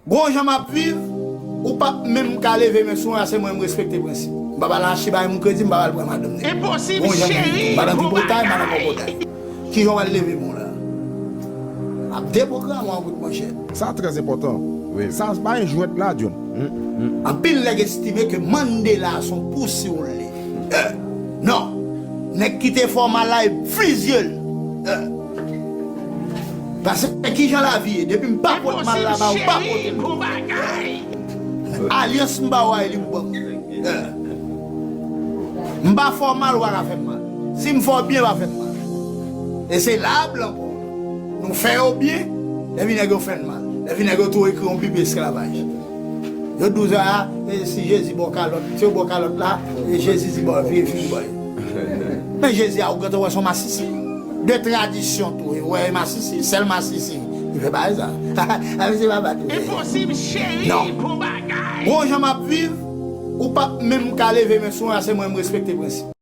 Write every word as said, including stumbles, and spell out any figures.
Gon jan m ap viv, ou p ap menm ka leve men sou mwen, se mwen m respekte prensip. M pa pral achte bagay moun kredi, m pa pral pran madanm nèg. Enposib, gon jan m viv, cheri, madanm tripotay, madanm kòkotay. Ki jan w al leve men w la? Ap deprograme w an kout manchèt. Sa trè enpòtan. Wi. Sa se pa yon jwèt la, John. Anpil nèg estime ke Mandela se yon pousi w li. Eh, non. Nèg ki te fè w mal la, e fizye l. Eh. Paske kijan lavi ye, depi m pa pot mal la ba ou, pa pote l. Alyans m ba ou a, e li pou ban m. Eh. M pa fè w mal, ou pa ka fè m mal. Si m fè w byen, pa fè m mal. E se la blan pou nou fè yo byen, epi nèg yo fè n mal. Epi nèg yo tou ekri yon bib esklavaj. Yo di w sa, e si Jezi ba w kalòt, si yo ba w kalòt la, e Jezi di ba w vire figi ba yo. Men Jezi a, ou gentan wè se yon masisi. De tradisyon tou, e wè e masisi, sèl masisi ki fè bagay sa. A, mesye papa tou. Enposib, cheri, non. Bon bagay. Gon jan m ap viv, ou p ap menm ka leve men sou mwen, se mwen m respekte prensip.